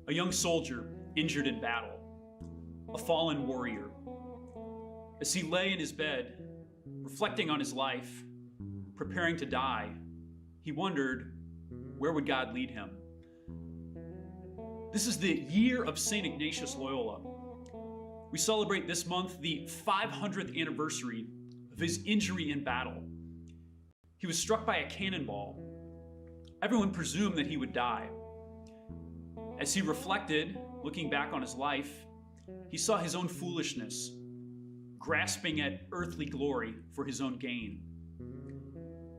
A young soldier injured in battle, a fallen warrior. As he lay in his bed, reflecting on his life, preparing to die, he wondered, where would God lead him? This is the year of St. Ignatius Loyola. We celebrate this month the 500th anniversary of his injury in battle. He was struck by a cannonball. Everyone presumed that he would die. As he reflected, looking back on his life, he saw his own foolishness, grasping at earthly glory for his own gain.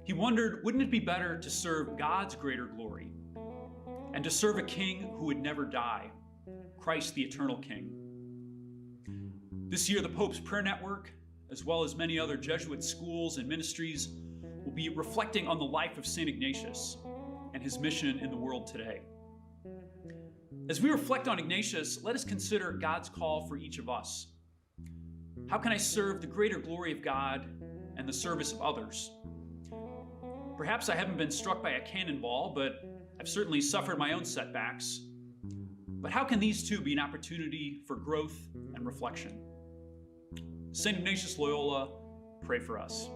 He wondered, wouldn't it be better to serve God's greater glory and to serve a king who would never die, Christ the eternal King? This year, the Pope's Prayer Network, as well as many other Jesuit schools and ministries, will be reflecting on the life of St. Ignatius and his mission in the world today. As we reflect on Ignatius, let us consider God's call for each of us. How can I serve the greater glory of God and the service of others? Perhaps I haven't been struck by a cannonball, but I've certainly suffered my own setbacks. But how can these two be an opportunity for growth and reflection? St. Ignatius Loyola, pray for us.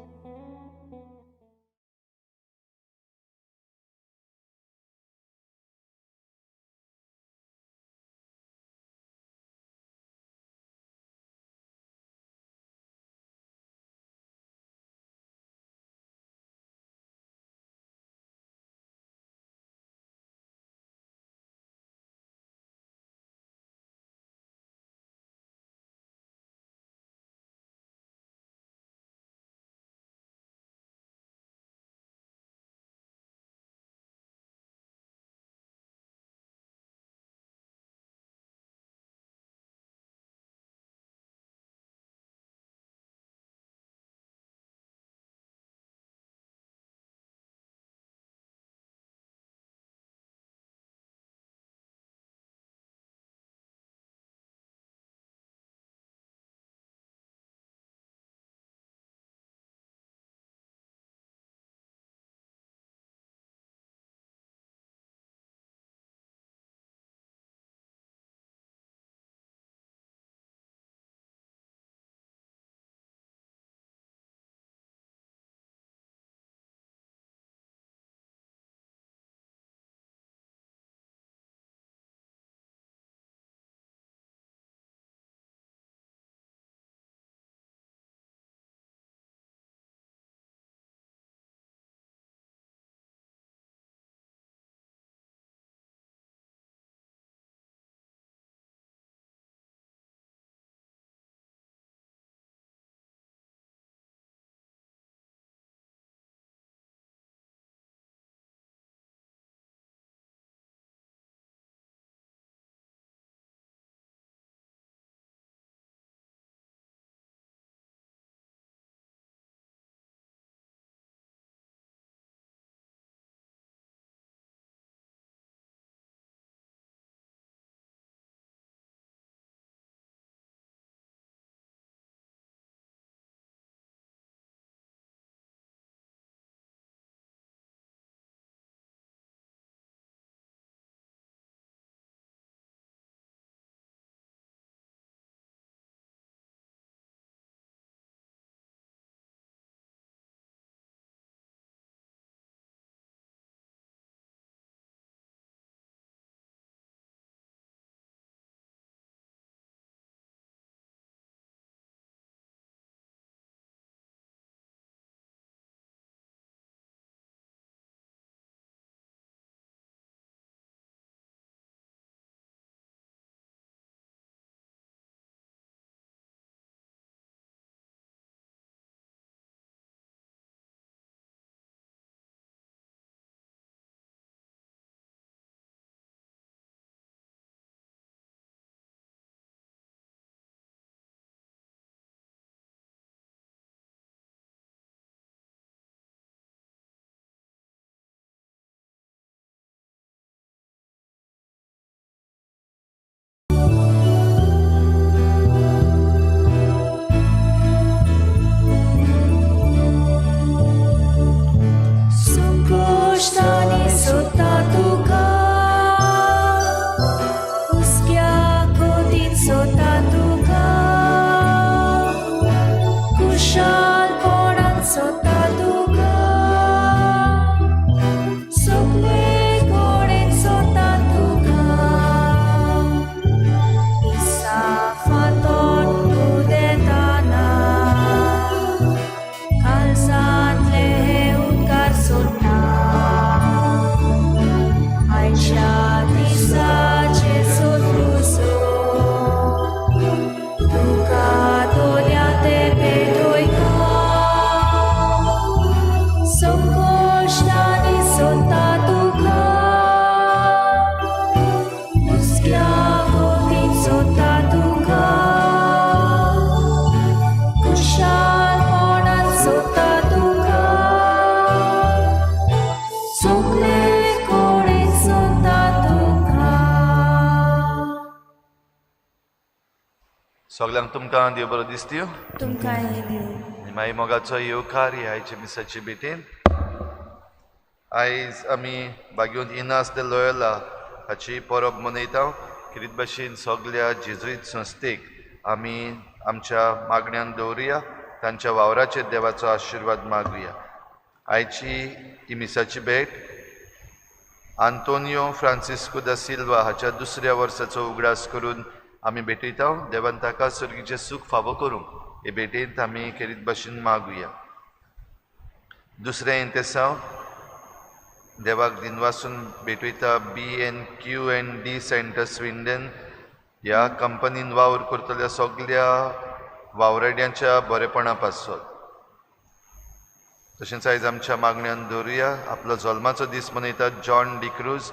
सगल्यांक तुमकां देव बरो दिसतीव तुमकांय दिवं. माई मोगाचो येवकार ह्या आयच्या मिसाचे भेटेन. आयज आमी बागेवन इनास दे लोयोला हाची परब मनयता. खेरीत भाशेन सगल्या जेजुईत संस्थेक आमी आमच्या मागण्यान दवरुया, तांच्या वावराचेर देवाचो आशिर्वाद मागुया. आयची ही मिसाची भेट आंतोनियो फ्रांसिस्को दा सिल्वा हाच्या दुसऱ्या वर्साचो उगडास करून आमी भेटयता. देवान ताका सर्गीचें सूख फावो करूंक हे भेटेंत आमी खेरीत भाशेन मागुया. दुसरें इंतेसांव देवाक दिनवासून भेटयता BNQ&D centre Swindon ह्या कंपनीन वावर करतल्या सगल्या वावराड्यांच्या बरेपणा पासत. तशेंच आयज आमच्या मागण्यान दवरुया आपलो जल्माचो दीस मनयतात जॉन डिक्रूज,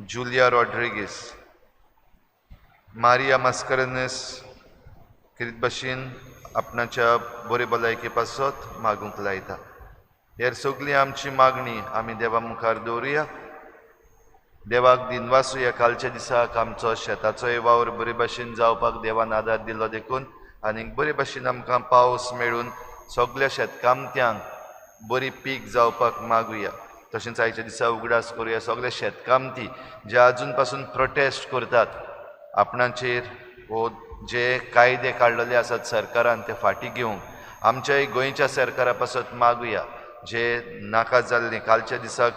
जुलिया रॉड्रिगीस, मारिया मास्करनेस खेरीत भाशेन आपणाच्या बरे भलायके पासत मागूंक लायता. हेर सगळी आमची मागणी आमी देवा मुखार दवरुया. देवाक दिनवासुया कालच्या दिसाक आमचो शेताचोय वावर बरे भाशेन जावपाक देवान आदार दिलो देखून आनीक बरे भाशेन आमकां पावस मेळून सगल्या शेतकामत्यांक बरी पीक जावपाक मागुया. तशेंच आयच्या दिसा उगडास करुया सगळे शेतकामती जे आजून पासून प्रोटेस्ट करतात आपणाचेर वो जे कायदे काडलेले आसात सरकारान ते फाटीं घेवंक आमच्याय गोंयच्या सरकारा पासत मागुया. जे नाका जाल्ले कालच्या दिसाक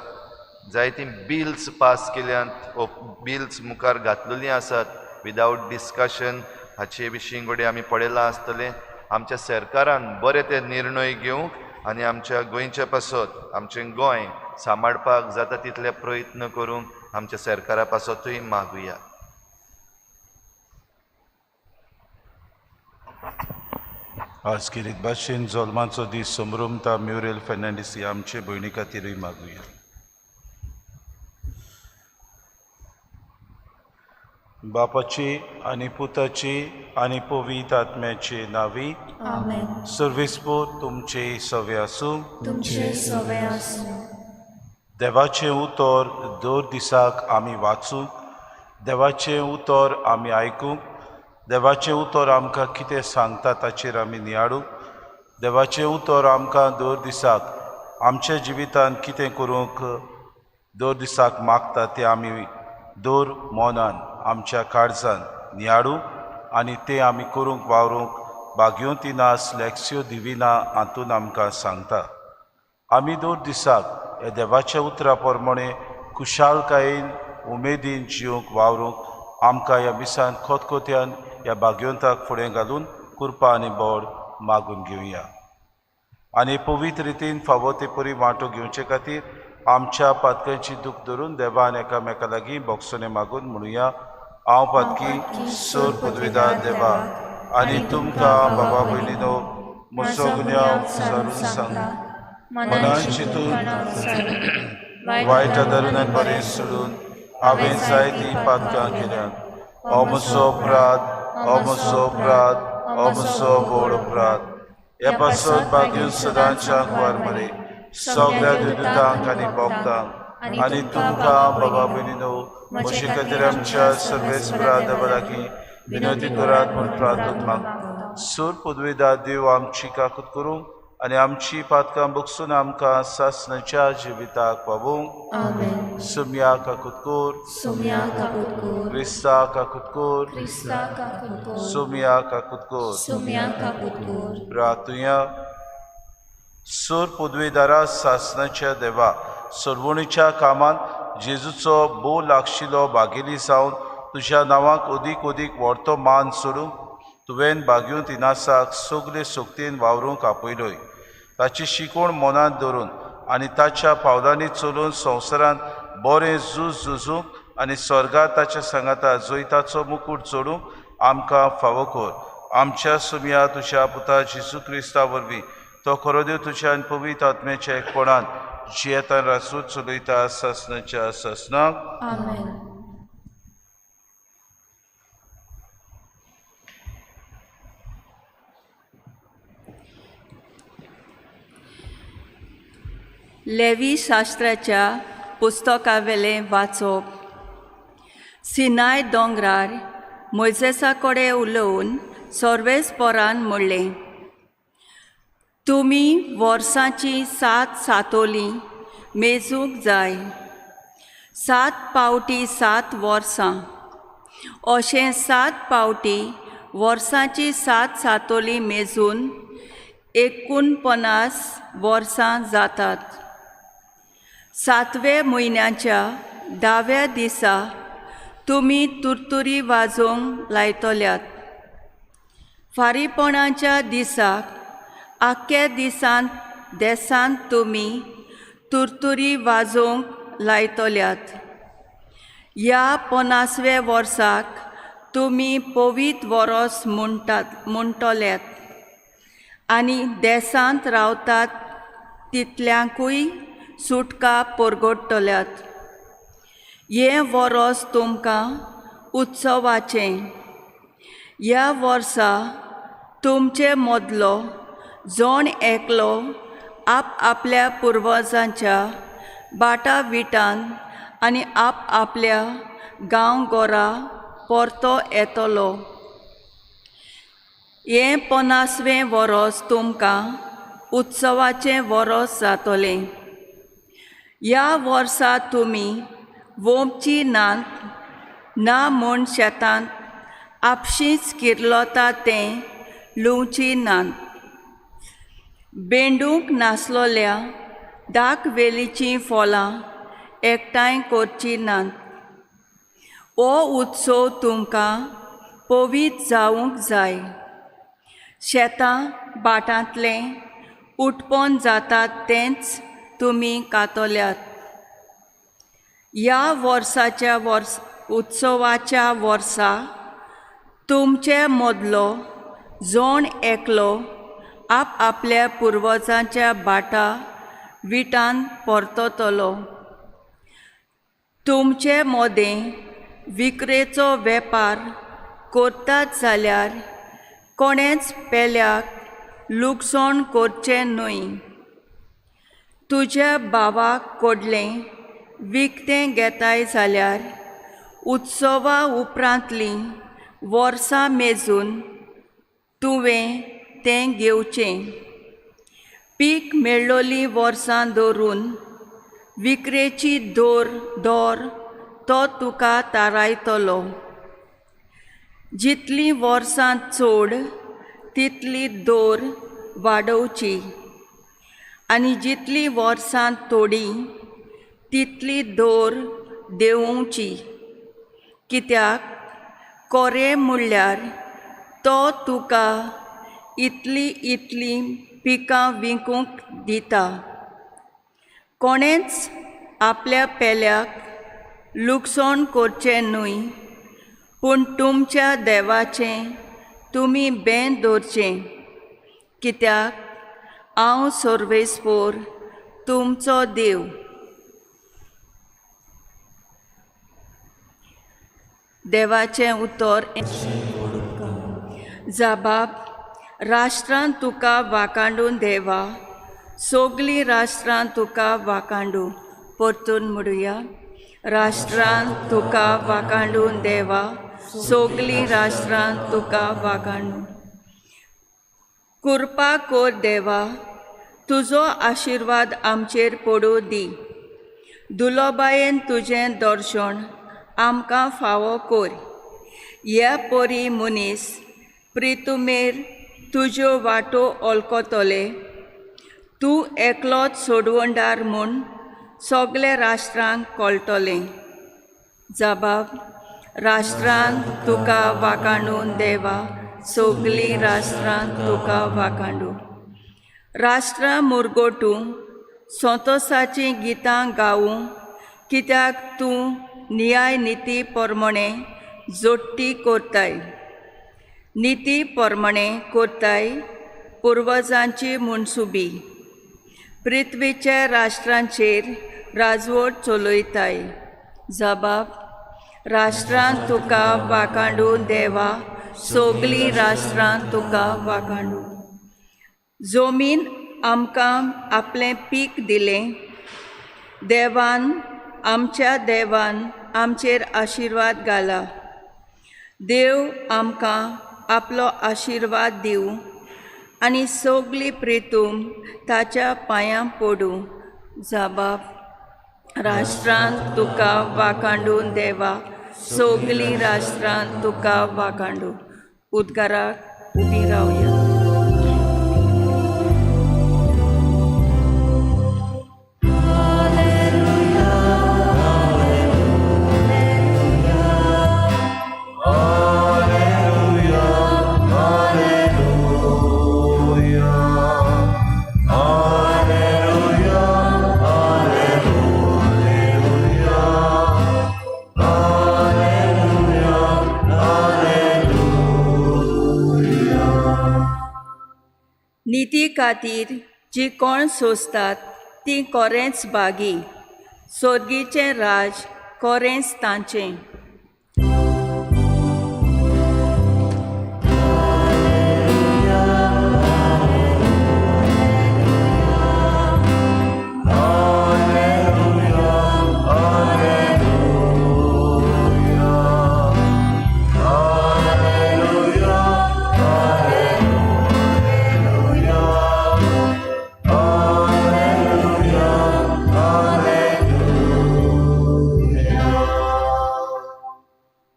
जायतीं बिल्स पास केल्यांत वो बिल्स मुखार घातलेलीं आसात विदावट डिस्कशन, हाचे विशीं घडये आमी पळयलां आसतलें. आमच्या सरकारान बरे ते निर्णय घेवंक आनी आमच्या गोंयच्या पासत आमचें गोंय सांबाळपाक जाता तितले प्रयत्न करूंक आमच्या सरकारा पासतूय मागुया. आज खेरीत भाशेन जल्माचो दीस समरमता म्युरेल फेर्नांडीस ही आमचे भयणी खातीरूय मागुया. बापाची आनी पुताची आनी पवित्र आत्म्याचे नांवी आमेन. सर्वेस्पोर तुमचे सवे आसूं. तुमचे सवे आसूं. देवाचें उतर दर दिसाक आमी वाचूंक, देवाचें उतर आमी आयकूंक, देवाचें उतर आमकां कितें सांगता ताचेर आमी नियाळूंक, देवाचें उतर आमकां दर दिसाक आमच्या जिवितांत कितें करूंक दर दिसाक मागता तें आमी दर मनान आमच्या काळजान नियाळूंक आनी तें आमी करूंक वावरूंक बागयोंत इनास लेक्सियो दिविना हातून आमकां सांगता. आमी दर दिसाक ह्या देवाच्या उतरा प्रमाणे खुशालकायेन उमेदीन जिवंक वावरूंक आमकां ह्या मिसान खोतखोत्यान ह्या बागयोंताक फुडें घालून कृपा आनी बोड मागून घेवया आनी पवित्र रितीन फावो ते परी वांटो घेवचे खातीर आमच्या पातकांची दूख धरून देवान एकामेका लागीं बोगसोने मागून म्हणुया. हांव पातकी सोर पदवीदार देवा आनी तुमकां बाबा भयणीनो म्हजो गुन्यांव सारून सांगता. मनान चिंतून वायट धरून आनी बरें सोडून हांवें जायतीं पातकां केल्यांत. हो म्हजो अपराध, हो म्हजो अपराध, हो म्हजो व्हड अपराध. हे पासत बागीन सदांच्या कुवार मरे सगळ्या दुतांक आनी भोक्तांक आनी तुमकां बाबा भयणीनो म्हजे खातीर आमच्या सर्वेस्परा देवा लागीं विनंती करात म्हूण प्रार्थना मागता. सूर पदवीदार देव आमची काकूत करूंक आनी आमची पातकां बगसून आमकां सासणाच्या जिविताक पावोवंक. आमेन. सुम्या काकूत कर, सुम्या काकूत कर, क्रिस्ता काकूत कर, क्रिस्ता काकूत कर, सुम्या काकूत कर. सुम्या काकूत कर. प्रार्थुया. सूर पदवीदारा सासणाच्या देवा सरवणीच्या कामांत जेजूचो भोव लागशिलो भागेली जावन तुज्या नांवाक अदीक अदीक व्हडतो मान सोडूंक तुवें बागयोंत इनासाक सगळे सक्तीन वावरूंक आपयलोय. ताची शिकवण मनांत धरून आनी ताच्या पावलांनी चलून संवसारांत बरें झूज झुजूंक आनी स्वर्गात ताच्या सांगाता जैताचो मुकूट चडूंक आमकां फावो कर. आमच्या सुमया तुज्या पुता जेजू क्रिस्ता वरवीं तो खरो देव तुज्या आनी पवित्र आत्म्याच्या एकपणान जियेतान रासूत चलयता सासणाच्या सासणाक. आमेन. लेवी शास्त्राच्या पुस्तकावेलें वाचप. सिनाय दोंगरार मोयजेसा कडेन उलोवन सर्वेस्परान म्हणलें, तुमी वर्सांची 7 सातोलीं मेजूंक जाय. 7 पावटी 7 वर्सां अशें 7 पावटी वर्सांची 7 सातोलीं मेजून 49 वर्सां जातात. 7व्या म्हयन्याच्या 10व्या दिसा तुमी तुरतुरी वाजोवंक लायतल्यात. फारीपणाच्या दिसाक आख्ख्या दिसान देसांत तुमी तुरतुरी वाजोवंक लायतल्यात. ह्या 50व्या वर्साक तुमी पवित्र वरोस म्हणटल्यात आनी देसांत रावतात तितल्यांकूय सुटका परगटतल्यात. हें वरोस तुमकां उत्सवाचें. ह्या वर्सा तुमचे मदलो जण एकलो आपआपल्या पुर्वजांच्या बाटा विटान आनी आपआपल्या गांवघरा परतो येतलो. हें 50वें वरोस तुमकां उत्सवाचें वरोस जातलें. ह्या वर्सा तुमी वोमची नात ना म्हूण शेतांत आपशींच किर्लता तें लुवची नात. बेंडूंक नासलोल्या दाकवेलीचीं फळां एकठांय करची नात. हो उत्सव तुमकां पवित्र जावंक जाय. शेतां भाटांतलें उत्पन्न जाता तेंच तुमी कातल्यात. ह्या वर्साच्या उत्सवाच्या वर्सा तुमचे मदलो जण एकलो आपआपल्या पुर्वजांच्या बाटा विटान परततलो. तुमचे मदें विक्रेचो वेपार करतात जाल्यार कोणेंच पेल्याक लुकसाण करचें न्हय. तुज्या भावाक कडलें विकतें घेताय जाल्यार उत्सवा उपरांतलीं वर्सां मेजून तुवें तें घेवचें. पीक मेळ्ळोलीं वर्सां दवरून विक्रेची दर तो तुका थारायतलो. जितलीं वर्सां चड तितली दर वाडोवची आनी जितलीं वर्सां थोडीं तितली दर देंवोवची. कित्याक कोरें म्हणल्यार तो तुका इतली इतली पिकां विकूंक दिता. कोणेंच आपल्या पेल्याक लुकसाण करचें न्हय, पूण तुमच्या देवाचें तुमी बें दवरचें. कित्याक हांव सर्वेस्पोर तुमचो देव. देवाचें उतर. जबाब राष्ट्रां तुका वाकांडून देवा, सगलीं राष्ट्रां तुका वाकांडू. परतून म्हणुया, राष्ट्रां तुका वाकांडून देवा, सगलीं राष्ट्रां तुका वाकांडू. कृपा कर देवा, तुजो आशिर्वाद आमचेर पडूं दी. दुलोबायेन तुजें दर्शन आमकां फावो कर. ह्या परी मनीस प्रितुमेर तुज्यो वाटो वळखतले. तूं एकलोच सोडवणदार म्हूण सगल्या राष्ट्रांक कळटलें. जबाब राष्ट्रांत तुका वाकांडून देवा, सगलीं राष्ट्रां तुका वाकांडू. राष्ट्रां मुरगोटू संतोसाचीं गितां गावूं, कित्याक तूं न्याय निती प्रमाणे जोडटी करताय. निती प्रमाणे करताय पुर्वजांची मनसुबी. पृथ्वीच्या राष्ट्रांचेर राजवट चलयताय. जबाब राष्ट्रां तुका वाकांडू देवा, सगलीं राष्ट्रां तुका वाकांडू. जमीन आमकां आपलें पीक दिलें. देवान आमच्या देवान आमचेर आशिर्वाद घाला. देव आमकां आपलो आशिर्वाद दिवं आनी सगली प्रेतूम ताच्या पांयां पडूं. जाबाब राष्ट्रांत तुका वाखांडून देवा, सगलीं राष्ट्रां तुका वाखांडू. उद्गाराक उबी रावया. निती खातीर जी कोण सोंसतात ती कोरेंच भागी, सोर्गीचें राज कोरेंच तांचें.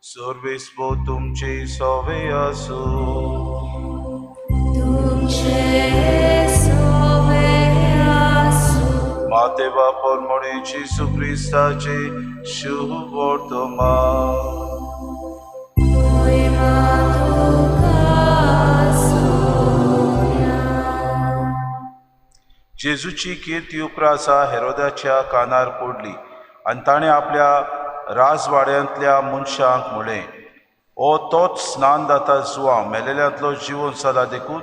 सर्वेस्पो तुमचे सवे आसू. तुमचे सवे आसू. मातेवा परमणे जेसू क्रिस्ताचे शुभ वर्तमान. मोहिमा तुका आसूया. जेजूची कीर्ती उपरासा हेरोदाच्या कानार पडली आनी ताणें आपल्या राजवाड्यांतल्या मनशांक म्हळें, ओ तोच स्नानदाता जुवांव मेलेल्यांतलो जिवन जाला देखून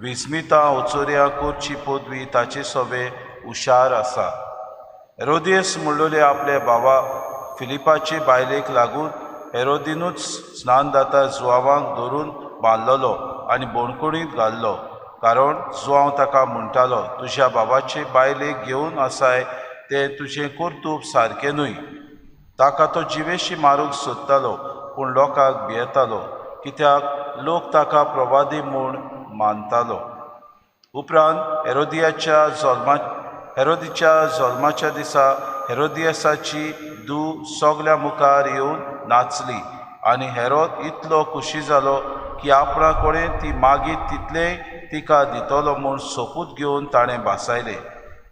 विस्मिता उचोर्या करची पदवी ताचे सवे हुशार आसा. हेरोदियस म्हणलोले आपल्या भावा फिलिपाचे बायलेक लागून हेरोदिनूच स्नानदाता जुवांवाक धरून बांदलेलो आनी बोणकोणींत घाल्लो, कारण जुवांव ताका म्हणटालो, तुज्या बाबाचे बायलेक घेवन आसाय तें तुजें कर्तूब सारकें न्हय. ताका तो जिवेशी मारूंक सोदतालो, पूण लोकांक भियेतालो, कित्याक लोक ताका प्रवादी म्हूण मानतालो. उपरांत हेरोदीच्या जल्माच्या दिसा हेरोदियसाची धूव सगल्या मुखार येवन नाचली आनी हेरोद इतलो खुशी जालो की आपणा कडेन ती मागीर तितलें तिका दितलो म्हूण सोपूत घेवन ताणें भासायलें.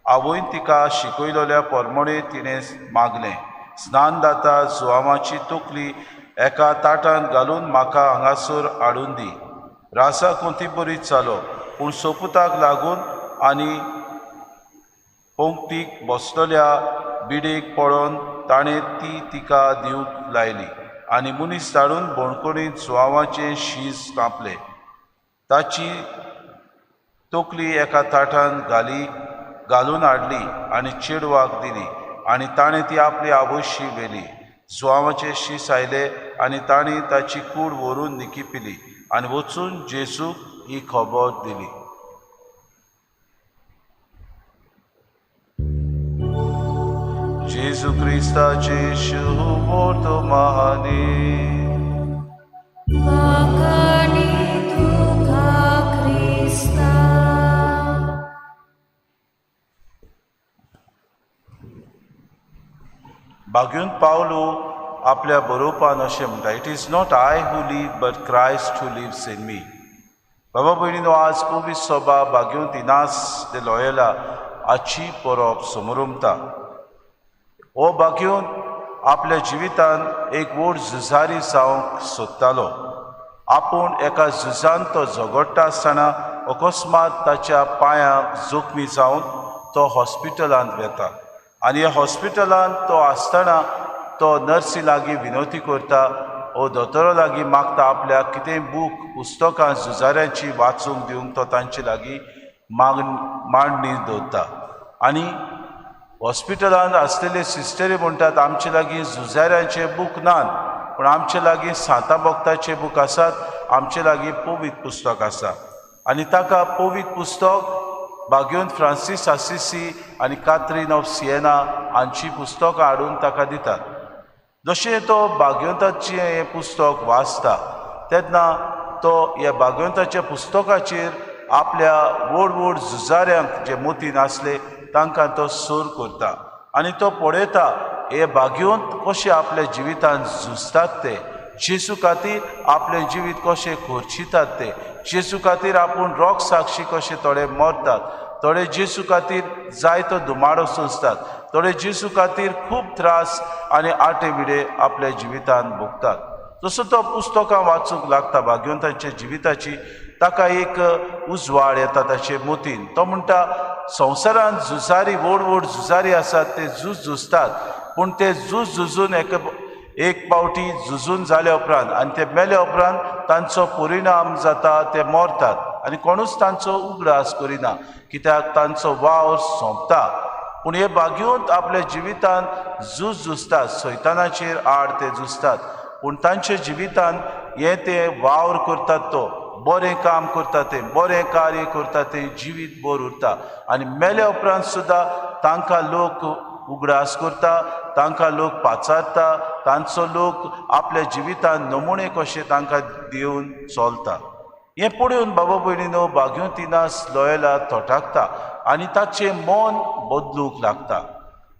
आवयन तिका शिकयलेल्या परमणे तिणें मागलें, स्नानदाता जुवांवाची तकली एका ताटांत घालून म्हाका हांगासर हाडून दी. रासा कोंती बरीच जालो, पूण सोपुताक लागून आनी पंक्तीक बसतल्या बिडेक पळोवन ताणें ती तिका दिवंक लायली आनी मनीस धाडून बोणकोणींत जुवांवाचें शीस कापलें. ताची तकली एका ताटांत घालून हाडली आनी चेडवाक दिली आनी ताणें ती आपली आवयशी व्हेली. जुवांवाचें शीस आयलें आनी ताणें ताची कूड व्हरून निकिपिली आनी वचून जेजूक ही खबर दिली. जेजू क्रिस्ताचे शुभ वर्तमानी. वाखाणी तुका क्रिस्ता. बागयून पावलो आपल्या बरोवपान अशें म्हणटा, it is not I who live but Christ who lives in me. बाबा भयणीनो, आज पवित्र सभा बागयून इनास दे लॉयला आजची परब समरुमता. हो बागयून आपल्या जिवितान एक व्हड झुजारी जावंक सोदतालो. आपूण एका झुजान तो झगडटा आसतना अकस्मात ताच्या पांयांक जखमी जावन तो हॉस्पिटलांत वेता आनी ह्या हॉस्पिटलांत तो आसतना तो नर्सी लागीं विनवती करता ओ दोतोरा लागीं मागता आपल्याक कितेंय बूक पुस्तकां झुजाऱ्यांची वाचूंक दिवंक तो तांचे लागीं मांडणी दवरता. आनी हॉस्पिटलांत आसलेले सिस्टरी म्हणटात, आमचे लागीं झुजाऱ्यांचे बूक नात, पूण आमचे लागीं सांता भक्ताचे बूक आसात, आमचे लागीं पवित्र पुस्तक आसा. आनी ताका पवित्र पुस्तक बागयोन फ्रांसीस आसिसी आनी कात्रीन ऑफ सिएना हांची पुस्तकां हाडून ताका दितात. जशें तो बागयोताचें हें पुस्तक वाचता तेन्ना तो ह्या भागवंताच्या पुस्तकाचेर आपल्या व्हड व्हड झुजाऱ्यांक जे मोतीन आसले तांकां तो सूर करता आनी तो पळयता हे भाग्यवंत कशें आपल्या जिवितान झुजतात ते, जेजू खातीर आपलें जिवीत कशें खर्चितात ते, जेजू खातीर आपूण रोग साक्षी कशें थोडे मरतात, थोडे जेजू खातीर जायतो धुमाडो सोंसतात, थोडे जेजू खातीर खूब त्रास आनी आटे विडे आपल्या जिवितान भोगतात. जसो तो पुस्तकां वाचूंक लागता भाग्यवंतांच्या जिविताची, ताका एक उजवाड येता ताचे मोतीन. तो म्हणटा संवसारांत झुजारी व्हड व्हड झुजारी आसात, ते झूज झुजतात, पूण ते झूज झुजून एक पावटी झुजून जाल्या उपरांत आनी ते मेल्या उपरांत तांचो परिणाम जाता, ते मरतात आनी कोणूच तांचो उगडास करिना, कित्याक तांचो वावर सोंपता. पूण हे भाग्यवंत आपल्या जिवितान झूज झुजतात, सैतानाचेर आड ते झुजतात, पूण तांच्या जिवितान हे ते वावर करतात, तो बरें काम करता, तें बरें कार्य करता, तें जिवीत बरें उरता आनी मेल्या उपरांत सुद्दां तांकां लोक उगडास करता, तांकां लोक पाचारता, तांचो लोक आपल्या जिवितान नमुणे कशे तांकां दिवन चलता. हें पळोवन बाबा भयणीनो भाग्यवंत इनास लोयला थोटाकता आनी ताचें मन बदलूंक लागता.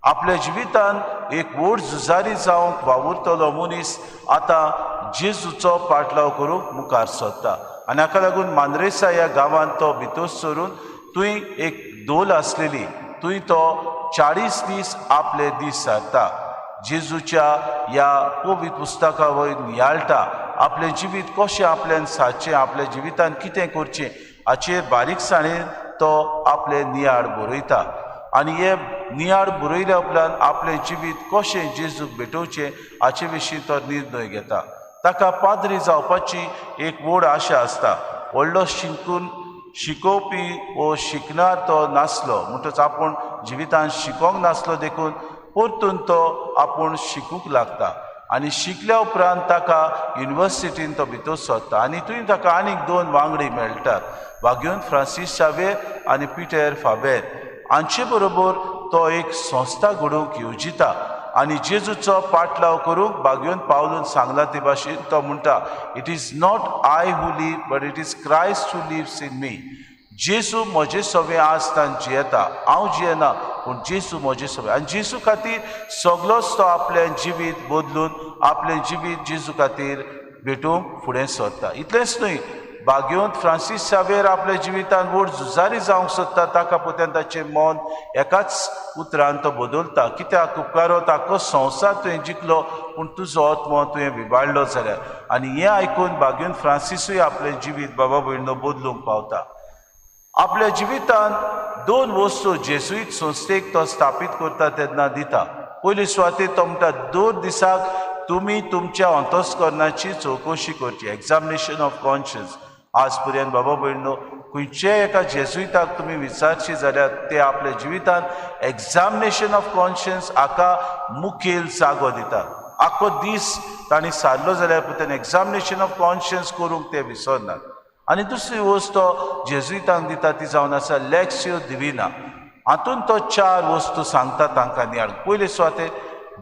आपल्या जिवितान एक व्हड झुजारी जावंक वावुरतलो मनीस आतां जेजूचो पाटलाव करूंक मुखार सरता आनी हाका लागून मांद्रेसा ह्या गांवांत तो भितर सरून थंय एक दोल आसलेली, थंय तो 40 दीस आपले दीस सारता, जेजूच्या ह्या पवित्र पुस्तका वयर नियाळटा, आपलें जिवीत कशें आपल्यान सारचें, आपल्या जिवितान कितें करचें हाचेर बारीकसाणेन तो आपले नियाळ बरयता आनी हे नियाळ बरयल्या उपरांत आपलें जिवीत कशें जेजूक भेटोवचें हाचे विशीं तो निर्णय घेता. ताका पाद्री जावपाची एक व्हड आशा आसता. व्हडलो शिकून शिकोवपी वो शिकणार तो नासलो, म्हणटच आपूण जिवितान शिकोंक नासलो देखून परतून तो आपूण शिकूंक लागता आनी शिकल्या उपरांत ताका युनिवर्सिटीन तो भितर सरता आनी थंय ताका आनीक 2 वांगडी मेळटात, भाग्यवंत फ्रांसीस शावेर आनी पिटर फाबेर. हांचे बरोबर तो एक संस्था घडोवंक येवजिता आनी जेजूचो पाटलाव करूंक भाग्यवंत पावलून सांगला ते भाशेन तो म्हणटा, it is not I who live but it is Christ who lives in me. जेजू म्हजे सवें आसतान जियेता, हांव जियेना पूण जेजू म्हजे सवें. आनी जेजू खातीर सगलोच तो आपलें जिवीत बदलून आपलें जिवीत जेजू खातीर भेटूंक फुडें सरता. इतलेंच न्हय, भाग्यवंत फ्रांसीस शावेर आपल्या जिवितान व्हड झुजारी जावंक सोदता, ताका पोत्यान ताचें मन एकाच उतरान तो बदलता, कित्याक उपकारो ताको संवसार तुवें जिखलो पूण तुजो आत्मो तुवें विबाडलो जाल्यार. आनी हें आयकून भाग्यवंत फ्रांसिसूय आपलें जिवीत बाबा भयणो बदलूंक पावता. आपल्या जिवितान 2 वस्तू जेजुईत संस्थेक तो स्थापीत करता तेन्ना दिता. पयली सुवातेर तो म्हणटा, 2 दिसाक तुमी तुमच्या अंतस्करणाची चवकशी करची, एग्जामिनेशन ऑफ कॉन्शियन्स. आज पर्यंत बाबा भयणो खंयच्याय एका जेजुईताक तुमी विचारची जाल्यार ते आपल्या जिवितान एग्जामिनेशन ऑफ कॉन्शियन्स हाका मुखेल जागो दितात. आख्खो दीस तांणी सारलो जाल्यार पूण एग्जामिनेशन ऑफ कॉन्शियन्स करूंक ते विसरनात. आनी दुसरी वस्त तो जेजुईतांक दिता ती जावन आसा लेक्सियो दिविना. हातूंत तो 4 वस्तू सांगता तांकां नियाळ. पयले सुवातेर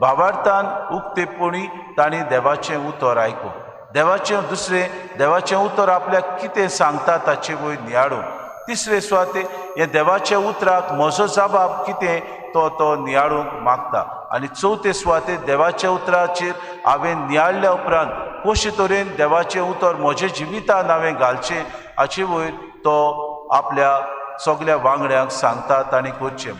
भावार्थान उक्तेपणी तांणी देवाचें उतर आयकूं, देवाचें दुसरें देवाचें उतर आपल्याक कितें सांगता ताचे वयर नियाळूं, तिसरे सुवातेर हे देवाच्या उतराक म्हजो जबाब कितें तो तो नियाळूंक मागता, आनी चवथे सुवातेर देवाच्या उतराचेर हांवें नियाळ्ळ्या उपरांत कशे तरेन देवाचें उतर म्हज्या जिवितान हांवें घालचें हाचे वयर तो आपल्या सगल्या वांगड्यांक सांगता तांणी करचें.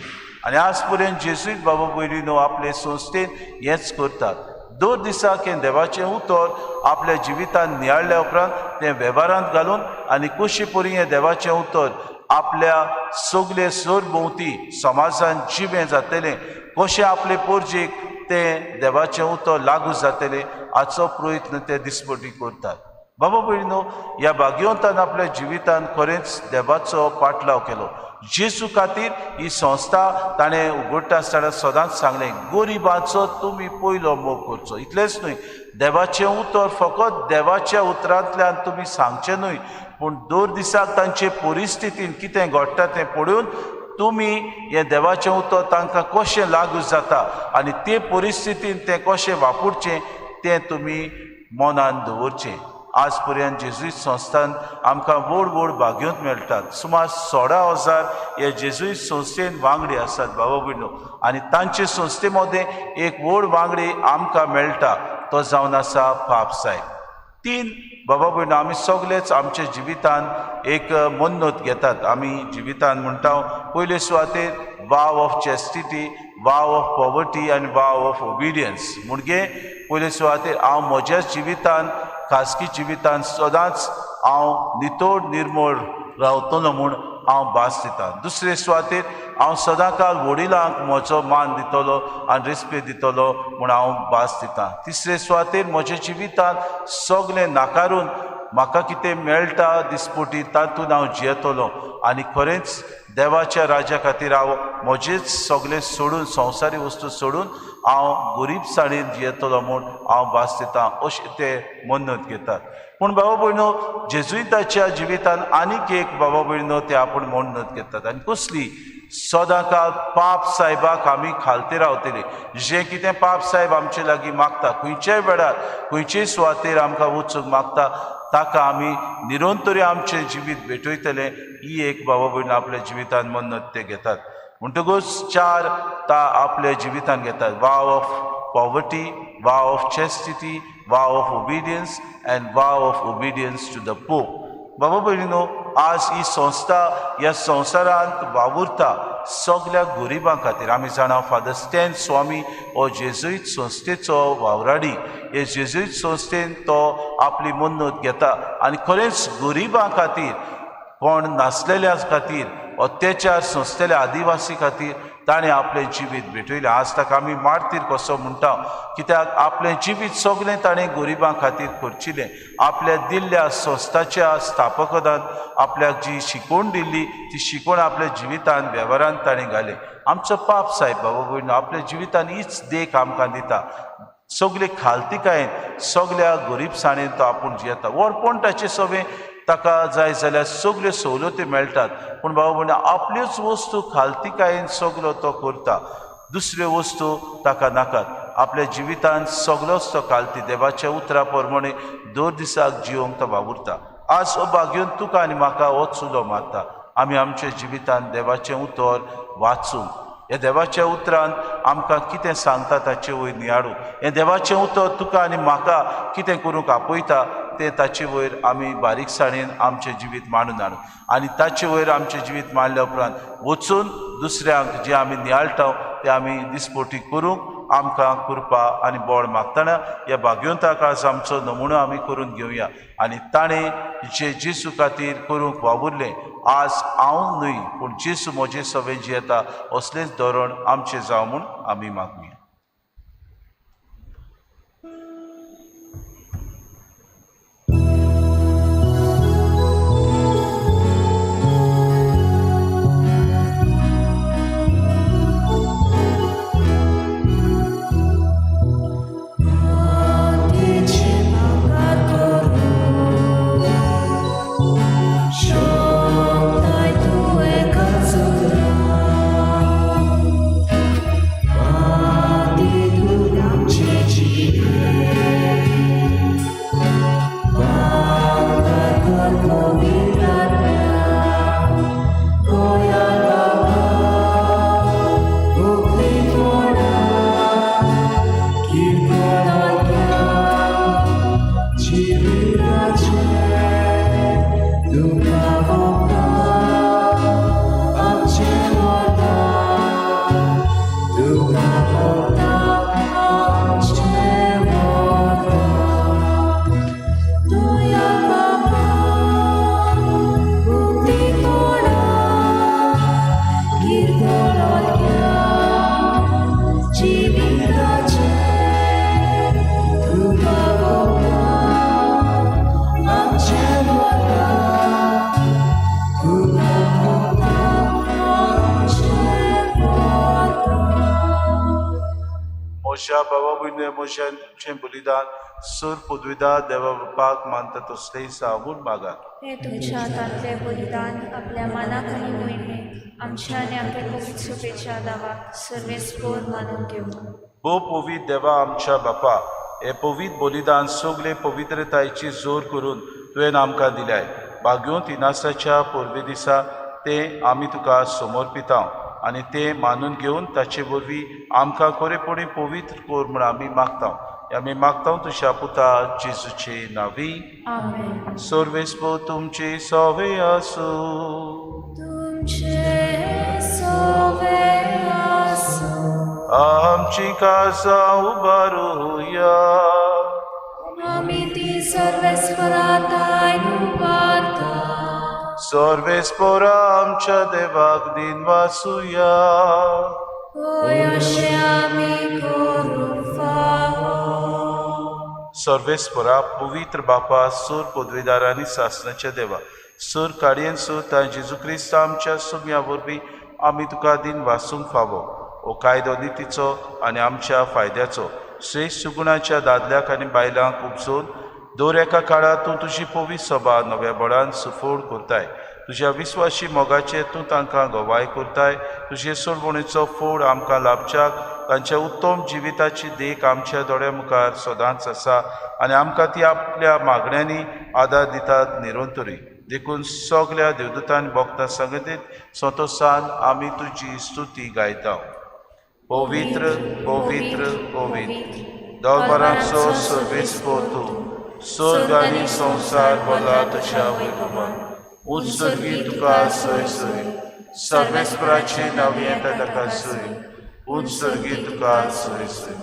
आनी आज पर्यंत जेजुईत बाबा भयणीनो आपले संस्थेन हेंच करतात. दर दिसाक हें देवाचें उतर आपल्या जिवितान नियाळ्ळ्या उपरांत तें वेव्हारांत घालून आनी कशे परी हें देवाचें उतर आपल्या सगले सरभोंवती समाजान जिवें जातलें, कशें आपले पोरजेक तें देवाचें उतर लागू जातलें हाचो प्रयत्न ते दिसपटी करतात. बाबा भयणीनो, ह्या भाग्यवंतान आपल्या जिवितान खरेंच देवाचो पाटलाव केलो. जेजू खातीर ही संस्था ताणें उगडटा आसतना सदांच सांगलें, गरिबांचो तुमी पयलो मोग करचो. इतलेंच न्हय, देवाचें उतर फकत देवाच्या उतरांतल्यान तुमी सांगचें न्हय, पूण दर दिसाक तांचे परिस्थितीन कितें घडटा तें पळोवन तुमी हें देवाचें उतर तांकां कशें लागू जाता आनी ते परिस्थितीन तें कशें वापरचें तें तुमी मनान दवरचें. आज पर्यंत जेजुईत संस्थान आमकां व्हड व्हड भाग्योत मेळटात. सुमार 16,000 हे जेजुईत संस्थेन वांगडी आसात बाबा भयणो, आनी तांचे संस्थे मदें एक व्हड वांगडी आमकां मेळटा तो जावन आसा पाप साहेब. 3 बाबा भयणो आमी सगलेच आमच्या जिवितान एक मन्नत घेतात. आमी जिवितान म्हणटा पयले सुवातेर vow of chastity, vow of poverty आनी वाव ऑफ ओबिडियन्स. म्हणजे पयले सुवातेर हांव म्हज्या जिवितान, खासगी जिवितान सदांच हांव नितोड निर्मळ रावतलो म्हूण हांव भास दितां. दुसरे सुवातेर हांव सदांकाल वडिलांक म्हजो मान दितलो आनी रेस्पेद दितलो म्हूण हांव भास दितां. तिसरे सुवातेर म्हज्या जिवितान सगळें नाकारून म्हाका कितें मेळटा दिसपोटी तातूंत हांव जियेतलो आनी खरेंच देवाच्या राज्या खातीर हांव म्हजेच सगळें सोडून, संवसारी वस्तू सोडून हांव गरिबसाणेन जियेतलो म्हूण हांव भास दितां, अशें ते मन्नत घेतात. पूण बाबा भयणो जेजुईताच्या जिवितान आनीक एक बाबा भयणो ते आपूण मन्नत घेतात आनी कसली, सदांकाल पाप साहेबाक आमी खालते रावतले. जें कितें पाप साहेब आमचे लागीं मागता, खंयच्याय वेळार खंयचेय सुवातेर आमकां वचूंक मागता, ताका आमी निरंतरी आमचें जिवीत भेटयतले. ही एक बाबा भयणो आपल्या जिवितान मन्नत ते घेतात. म्हणटकूच 4 ता आपल्या जिवितान घेतात, vow of poverty, vow of chastity, vow of obedience and vow of obedience to the pope. बाबा भयणीनो आज ही संस्था ह्या संवसारांत वावुरता सगल्या गरिबां खातीर. आमी जाणा फादर स्टॅन स्वामी हो जेजुईत संस्थेचो वावराडी. हे जेजुईत संस्थेन तो आपली मन्नत घेता आनी खरेंच गरिबां खातीर, कोण नासलेल्या खातीर, अत्याचार संस्थेल्या आदिवासी खातीर ताणें आपलें जिवीत भेटयलें. आज ताका आमी मार्तीर कसो म्हणटा, कित्याक आपलें जिवीत सगळें ताणें गरिबां खातीर खर्चिलें. आपल्या दिल्ल्या संस्थाच्या स्थापकदान आपल्याक जी शिकवण दिल्ली ती शिकवण आपल्या जिवितान वेव्हारान ताणें घालें. आमचो पाप साहेब बाबा भयणो आपल्या जिवितान हीच देख आमकां दिता. सगळे खालतिकायेन, सगळ्या गरिबसाणेन तो आपूण जियेता. व्हडपण ताचें सगळें ताका जाय जाल्यार सगल्यो सवलती मेळटात, पूण बाबा भयणो आपल्योच वस्तू खालतिकायेन सगलो तो करता, दुसऱ्यो वस्तू ताका नाकात. आपल्या जिवितान सगलोच तो खालती देवाच्या उतरा प्रमाणे दर दिसाक जिवंक तो वावुरता. आज हो भाग्योन तुका आनी म्हाका हो चुलो मारता. आमी आमच्या जिवितान देवाचें उतर वाचूंक, ह्या देवाच्या उतरान आमकां कितें सांगता ताचे वयर नियाळूंक, हें देवाचें उतर तुका आनी म्हाका कितें करूंक आपयता तें ताचे वयर आमी बारीकसाणेन आमचें जिवीत मांडून हाडूं आनी ताचे वयर आमचें जिवीत मांडल्या उपरांत वचून दुसऱ्यांक जें आमी नियाळटा तें आमी दिसपोटी करूंक आमकां कृपा आनी बळ मागतना ह्या भाग्यवंताक आज आमचो नमुनो आमी करून घेवया. आनी ताणें जे जेजू खातीर करूंक वावुरलें, आज हांव न्हय पूण जेजू म्हजें सवें जियेता असलेंच धोरण आमचें जावं म्हूण आमी मागुया. म्हज्या बाबा भयणीं म्हज्या बलिदान सर पदवीदा देवा बापाक मानता तसलें सावून मागात. हे तुमच्या हातांतलें बलिदान आपल्या मानाक आनी मोहिमेक आमच्या आनी आपल्या पवित्र सुपेच्या दावाक सर्वेस्पोर मानून घेवं. भोव पवित्र देवा आमच्या बापा, हे पवित्र बलिदान सगळे पवित्रतायेची जोर करून तुवें आमकां दिल्याय. भाग्योंत इनासाच्या पोरवे दिसा तें आमी तुका समर्पिता आनी तें मानून घेवन ताचे वरवीं आमकां खरेपणी पवित्र कर म्हूण आमी मागता. आमी मागता तुज्या पुता जेजूचे नांवी. आमेन. सर्वेस्पो तुमचे सवे आसूं. तुमचे सवे आसूं. आमची कासा उबारुया. आमी ती सर्वेस्पराताय उबारता. सर्वेस्पोरा आमच्या देवाक दिन वासुया. होय अशें आमी करूंक फावो. सर्वेस्परा पवित्र बापा सूर पदवीदार आनी सासणाच्या देवा सूर काडयेन सूर तां जेजू क्रिस्त आमच्या सुम्या वरवीं आमी तुका दिन वासूंक फावो. हो कायदो नितीचो आनी आमच्या फायद्याचो श्रेश्ठ सुगुणाच्या दादल्याक आनी बायलांक उपजोवन दर एका काळार तूं तुजी पवित्र सभा नव्या बळान सुफोड करताय. तुज्या विस्वाशी मोगाचेर तूं तांकां गवाय करताय. तुजे सोडवणेचो फोड आमकां लाभच्याक तांच्या उत्तम जिविताची देख आमच्या दोळ्या मुखार सदांच आसा आनी आमकां ती आपल्या मागण्यांनी आदार दितात निरंतरी. देखून सगल्या देवदूतान भक्तां संगतीत संतोसान आमी तुजी स्तुती गायता. पवित्र पवित्र पवित्र दरबाराचो सर्वेस्पो तूं, स्वर्ग आनी संवसार भरला तुज्या वैभवान. उत्सर्गी तुका सय सय सर्वेस्पराचे नांव येता ताका सय. उत्सर्गी तुका सय सय.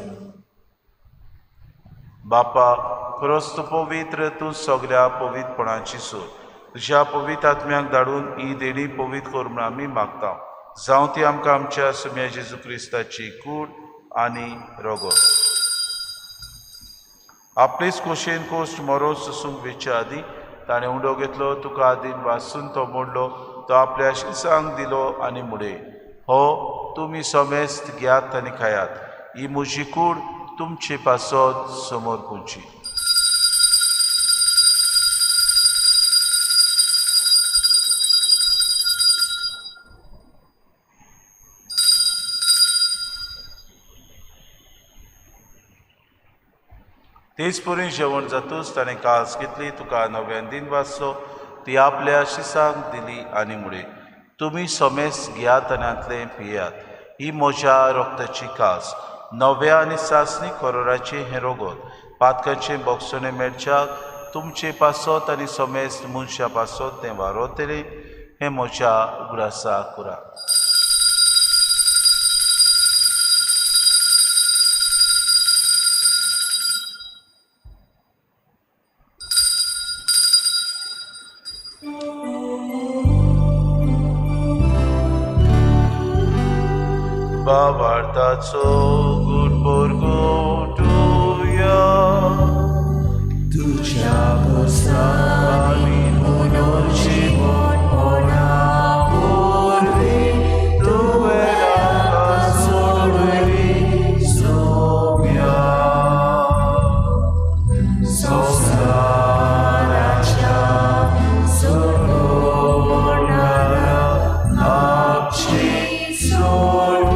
बापा खरोच तूं पवित्र, तूं सगल्या पवित्रपणाची सोय. तुज्या पवित्र आत्म्याक धाडून ही देणी पवित्र कर म्हूण आमी मागता. जावं ती आमकां आमच्या सुम्या जेजू क्रिस्ताची कूड आनी रगत. आपलेच खोशयेन कोश्ट मरोन सोसूंक वेच्या आदीं ताणें उंडो घेतलो, तुका आदीन वासून तो मोडलो, तो आपल्या शिसांक दिलो आनी मुडे, हो तुमी समेस्त घेयात आनी खायात, ही म्हजी कूड तुमचे पासत समोर पुची. तेच परी जेवण जातूच ताणें कास घेतली, तुका नव्यान दिन वाचलो, ती आपल्या शिसांक दिली आनी मुडे, तुमी समेस्त घेयात आनी हांतलें पियात, ही म्हज्या रक्ताची कास, नव्या आनी सासणी करोराचें हें रगत, पातकांचें बोगसणें मेळच्याक तुमचे पासत आनी समेस्त मनशां पासत तें वारोतलें, हें म्हज्या उगडासा करात. बाबार्थाचो गुड बोरगोटुया तुज्या पुरसांनी पुनर्जीवनपणा वरवीं तुवें आमकां सोडयली सोम्या. संवसाराच्या सोडवणारा आमची सोडवण.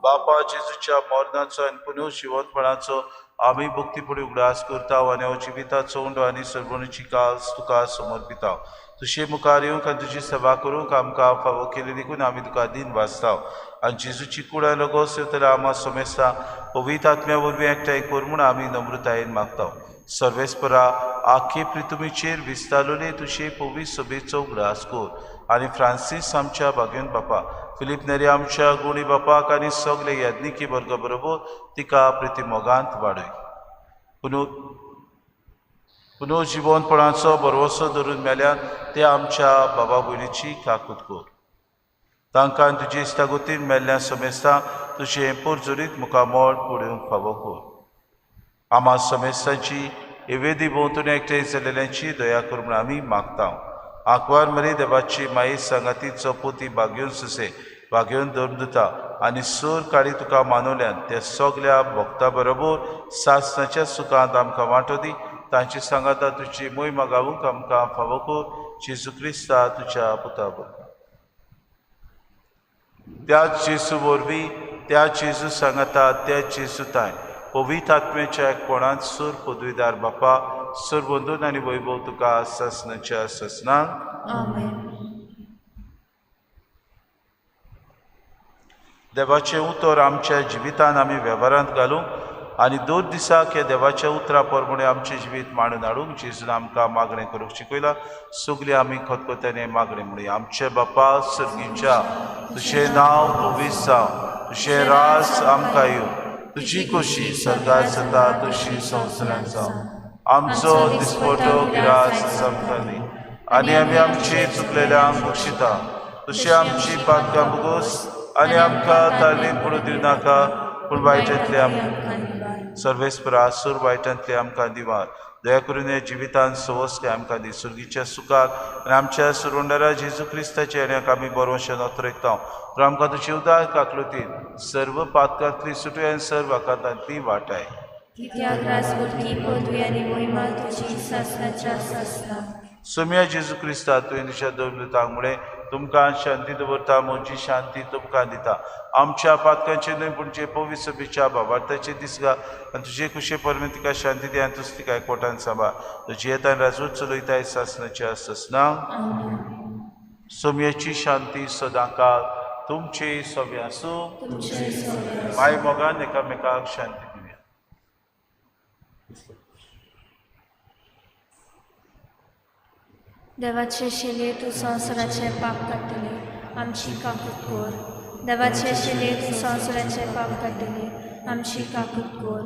बापा जेजूच्या मरणाचो आनी पुनर्जिवंतपणाचो आमी भक्तीपुडी उगडास करता आनी हो जिविताचो उंडो आनी सरवणीची कास तुका समर्पिता. तुजे मुखार येवंक आनी तुजी सेवा करूंक आमकां फावो केली देखून आमी तुका दिन वाचता. आनी जेजूची कुडां लगोस येतल्या आमा समेस्ता पवित्र आत्म्या वरवीं एकठांय कर म्हूण आमी नम्रतायेन मागता. सर्वेस्परा आखे पृथ्वीचेर विस्तारलेले तुजे पवित्र सभेचो उगडास कर आनी फ्रांसीस आमच्या भाग्योन बापा, फिलीप नेरी आमच्या गुणी बापाक आनी सगळे याज्ञिकी वर्गा बरोबर तिका प्रिती मोगांत वाडय. पुनर्जिवनपणाचो भरवसो धरून मेल्यान ते आमच्या बाबा भयणीची काकूत कर. तांकां तुजे इश्टागतीन मेल्ल्या समेस्तां तुजें पोरजोरीत मुखामळ पळोवंक फावो कर. आमा समेस्तांची एवेदी भोंवतणी एकठांय जाल्ल्यांची दया कर म्हूण आमी मागता. आंकवार मरी देवाची माई सांगातीचो पोती भाग्योन सुसे भाग्योन धर्मदुता आनी सूर काळी तुका मानवल्यान त्या सगल्या भक्ता बरोबर सासणाच्या सुखांत आमकां वांटो दी. तांची सांगाता तुजी मोहिमा गावूंक आमकां फावो कर. जेजू क्रिस्ता तुज्या पुता बरोबर. त्याच जेजू वरवीं त्या जेजू सांगाता त्या जेजू ताय पवित्र आत्म्याच्या एकपणांत सूर पदवीदार बापा सूर बंधून आनी वैभव तुका ससनाच्या ससनाक. आमेन. देवाचें उतर आमच्या जिवितान आमी वेव्हारांत घालूंक आनी दोन दिसाक ह्या देवाच्या उतरा प्रमाणे आमचें जिवीत मांडून हाडूंक जेजून आमकां मागणें करूंक शिकयलां. सगळीं आमी खतखत्याने मागणें म्हणुया. आमचे बापा सर्गीच्या, तुजें नांव पवित्र जावं, तुजें राज आमकां येवं, तुजी खोशी सर्गार जाता तशी संवसारांत जावं. आमचो दिसपटो गिरास आमकां दी आनी आमी आमची चुकलेल्यांक बक्षिता तशी आमची पातकां भोगोस आनी आमकां तालीम पडूं दिवनाका पूण वायटांतले आमकां सर्वेस्परा सूर वायटांतले आमकां दिवार. दया करून ह्या जिवितान सवस्के आमकां दी सुर्गीच्या सुखाक आनी आमच्या सुरुंडारा जेजू क्रिस्ताच्या येण्याक आमी बरोवशें नोतरेकता. तर आमकां तुजी उदार काकलुतीन सर्व पातकांतली सुटूय आनी सर्व आकांतांतली वाटाय. कित्याक राजवटी पदवी आनी मोहिमा तुजी सासणाच्या सासणाक. सोम्या जेजू क्रिस्ता, तुवें तुज्या दोन दुतांक म्हळें, तुमकां शांती दवरता, म्हजी शांती तुमकां दिता. आमच्या पातकांचे न्हय पूण जे पवित्र सभेच्या भावार्थाचे दिसगा आनी तुजे खुशे परमे तिका शांती दी आनी तुज तिका एकवटान सांबाळ. तुजी येतान राजवट चलयताय सासणाच्या ससनाक. सोम्याची शांती सदांकाळ तुमचे सगळे आसूं. माय मोगान एकामेकाक शांती दिवया. देवाचे शिले तूं संवसाराचें पाप काडटली, आमची काकूत कर. देवाचे शिले तूं संवसाराचें पाप काडटली, आमची काकूत कर.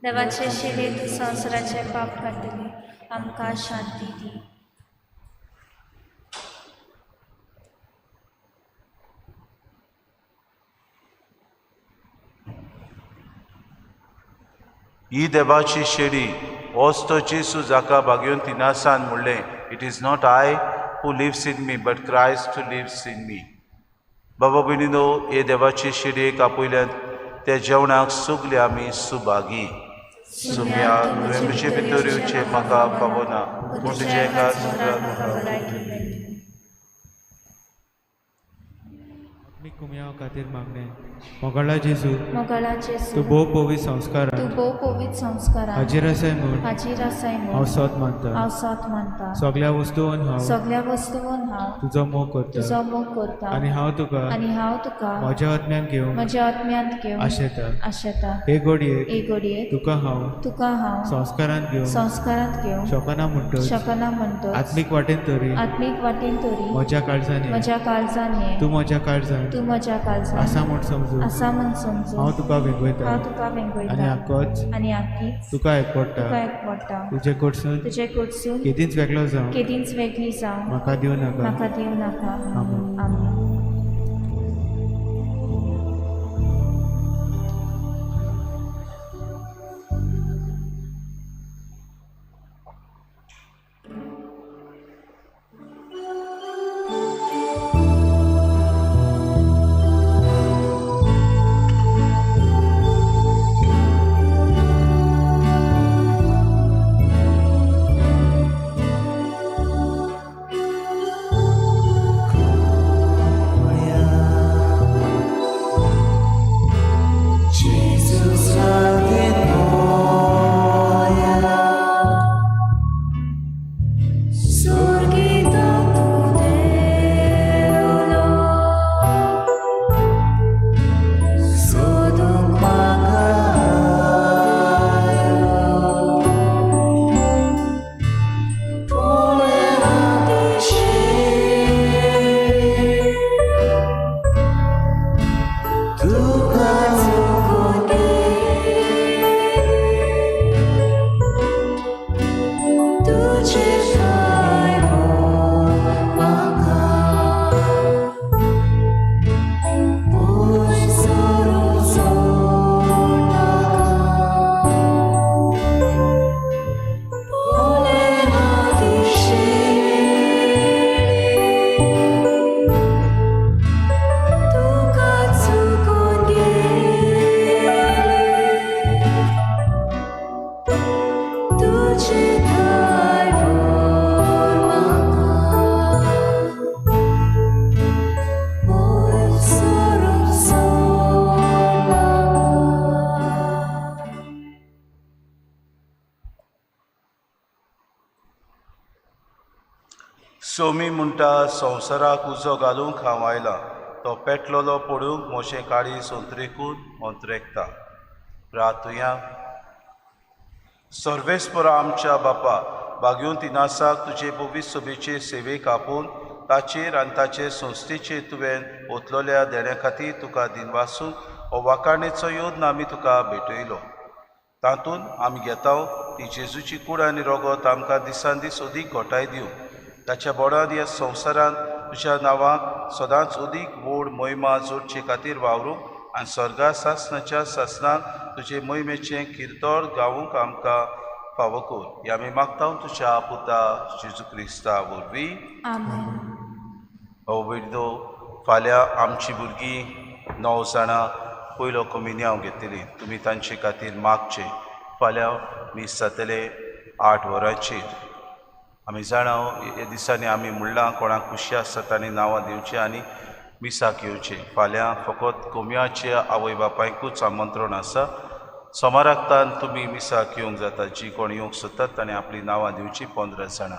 देवाचे शिले तूं संवसाराचें पाप काडटली, आमकां शांती दी. ही देवाची शेडी होच तो जेजू जाका भागयोन तिनासान म्हणलें, it is not I who lives in me but Christ who lives in me. बाबा भयणीनो, हे देवाचे शेडयेक आपयल्यान त्या जेवणाक सगळे आमी सुभागी. सुम्या तुवें म्हजे भितर येवचें म्हाका फावना, पूण तुजें एका उतरान म्हाका भलायकी मेळटली. आत्मीक कुमयाव खातीर मागणें. मोगाळा जेजू, मोगाळा जेजू, तूं भोव पवित्र संस्कारान तूं भोव पवित्र संस्कारान हाजीर आसाय म्हूण हाजीर आसाय हांव म्हूण सोत मानता. हांव सोत मानता. सगळ्या वस्तून हांव सगळ्या वस्तून हांव तुजो मोग करता तुजो मोग करता आनी हांव तुका आनी हांव तुका म्हज्या आत्म्यान घेवंक म्हज्या आत्म्यांत घेवन आशेता. आशेता. हे घडयेक हे घडयेक तुका हांव तुका हांव संस्कारांत घेवंक संस्कारांत घेवंक शकना म्हणटच शकना म्हणटच आत्मीक वाटेन तरी आत्मीक वाटेन तरी म्हज्या काळजान ये. म्हज्या काळजान ये. तूं म्हज्या काळजान तूं म्हज्या काळजान आसा म्हूण समजून आसा म्हूण समजून हांव तुका वेंगयता हांव तुका आनी वेंगयता आकोच आनी आकीच तुका एकवटा तुका एकवटा. तुजे कडसून तुजे कडसून केदींच वेगळो जावं केदींच वेगळी जावं म्हाका दिवं नाका. म्हाका दिवं नाका. आमेन. आमेन. Ooh. सोमी म्हणटा, संवसाराक उजो घालूंक हांव आयलां, तो पेटलोलो पडूंक म्हजें काळीज अंतरेकून अंतरेकता. प्रार्थुया. सर्वेस्परा आमच्या बापा, बागयोन तिनासाक तुजे पवित्र सभेचे सेवेक आपोवन ताचेर आनी ताचे संस्थेचेर तुवें ओतलोल्या देण्या खातीर तुका दिनवासूंक हो वाखाणेचो योद्न आमी तुका भेटयलो. तातूंत आमी घेता ती जेजूची कूड आनी रगत आमकां दिसान दीस अदीक घोटाय दिवं. ताच्या बोडान ह्या संवसारांत तुज्या नांवाक सदांच अदीक व्हड मोहिमा जोडचे खातीर वावरूंक आनी स्वर्गा सासणाच्या सासणाक तुजे मोहिमेचें किर्तन गावूंक आमकां फावो कर. ह्या आमी मागता तुज्या पुता जेजू क्रिस्ता वरवीं. आमेन. हो वैद्यो, फाल्यां आमची भुरगीं 9 जाणां पयलो कोमिन्यांव घेतली, तुमी तांचे खातीर मागचें. फाल्यां मीस जातलें 8 वरांचेर. आमी जाणा ह्या दिसांनी आमी म्हणलां कोणाक खुशी आसता तांणी नांवां दिवचीं आनी मिसाक येवचें. फाल्यां फकत कोमयाच्या आवय बापायकूच आमंत्रण आसा. सोमाराक तान तुमी मिसाक येवंक जाता. जी कोण येवंक सोदतात तांणी आपलीं नांवां दिवचीं, 15 जाणां.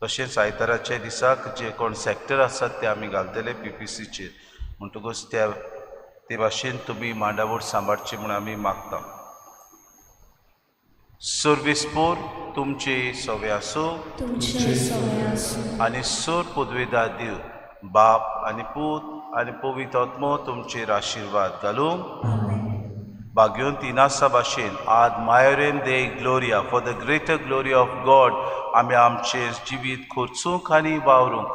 तशेंच आयताराच्या दिसाक जे कोण सॅक्टर आसात ते आमी घालतले पीपीसीचेर, म्हणटकूच ते भाशेन तुमी मांडावळ सांबाळची म्हूण आमी मागता. सर्वेस्पोर तुमचे सवे आसूं, तुमचे सवे आसूं. आनी सोर पदवेदार दिव बाप आनी पूत आनी पवित्र आत्मो तुमचेर आशिर्वाद घालूं. आमेन. भाग्योन तिनासा भाशेन आद मायोरेन दे Gloria, for the greater glory of God आमी आमचें जिवीत खर्चूंक आनी वावरूंक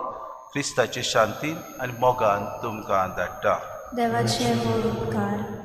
क्रिस्ताचे शांतीन आनी मोगान तुमकां धाडटा. देवाचे व्हड उपकार.